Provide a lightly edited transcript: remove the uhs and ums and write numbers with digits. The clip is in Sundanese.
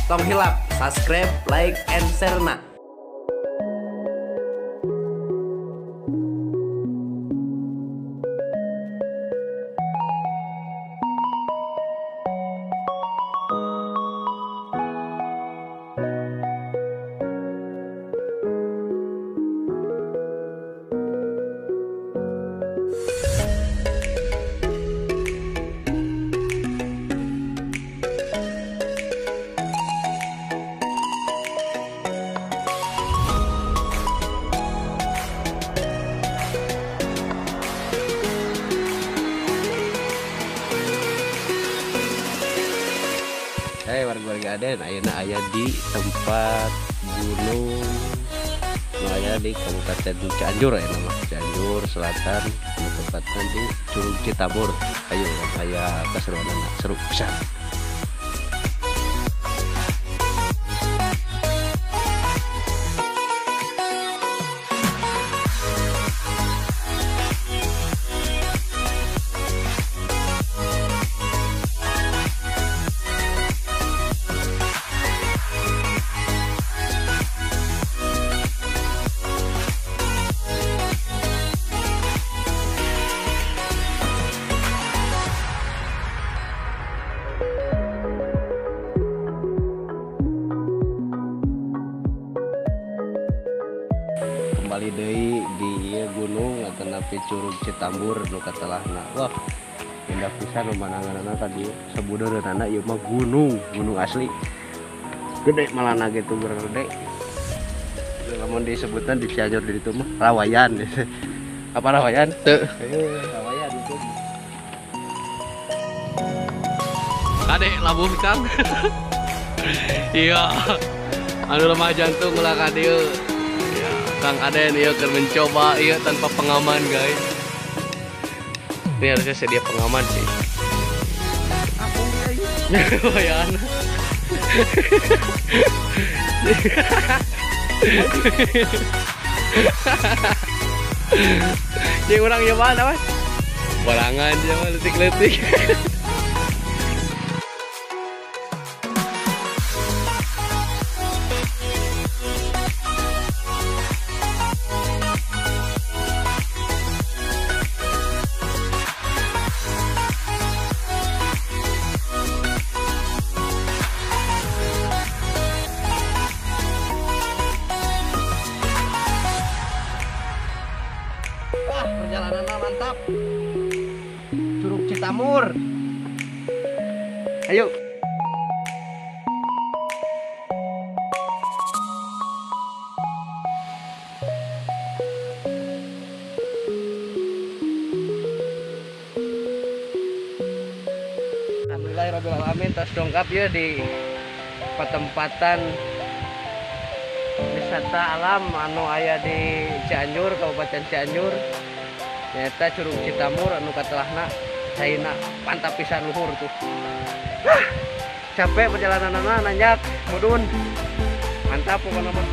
Tong hilap, subscribe, like, and share na. Hey warga-warga Aden, ayeuna aya di tempat gunung aya di Kabupaten Cianjur ya nama Cianjur Selatan, tepatnya di Curug Citambur. Ayo aya keseruanana seru pisan. Kembali deui di ieu gunung atanapi Curug Citambur nu katelahna. Wah, indah pisan pemandanganna tadi. Sabudeureunana ieu mah gunung, gunung asli. Gede malana gitu gede. Lamun disebutna di Cianjur di ditu mah rawayan. Apa rawayan? Teu. Rawayan itu. Kade labuh Kang. Iya. Anu lemah jantung ulah ka dieu. Kang Aden iya keur mencoba iya tanpa pengaman guys. Ini harusnya sedia pengaman sih. Aku ya. Jeung urang nyobaan apa? Barangan dia mah leutik-leutik. Perjalanannya mantap. Curug Citambur. Ayo. Alhamdulillahirabbil alamin, tos dongkap ya di petempatan wisata alam anu aya di Cianjur, Kabupaten Cianjur. Nyata Curug Citambur anu katelahna caina mantap pisan luhur tuh. Capek perjalananna nanjak mudun. Mantap pokoknya mah.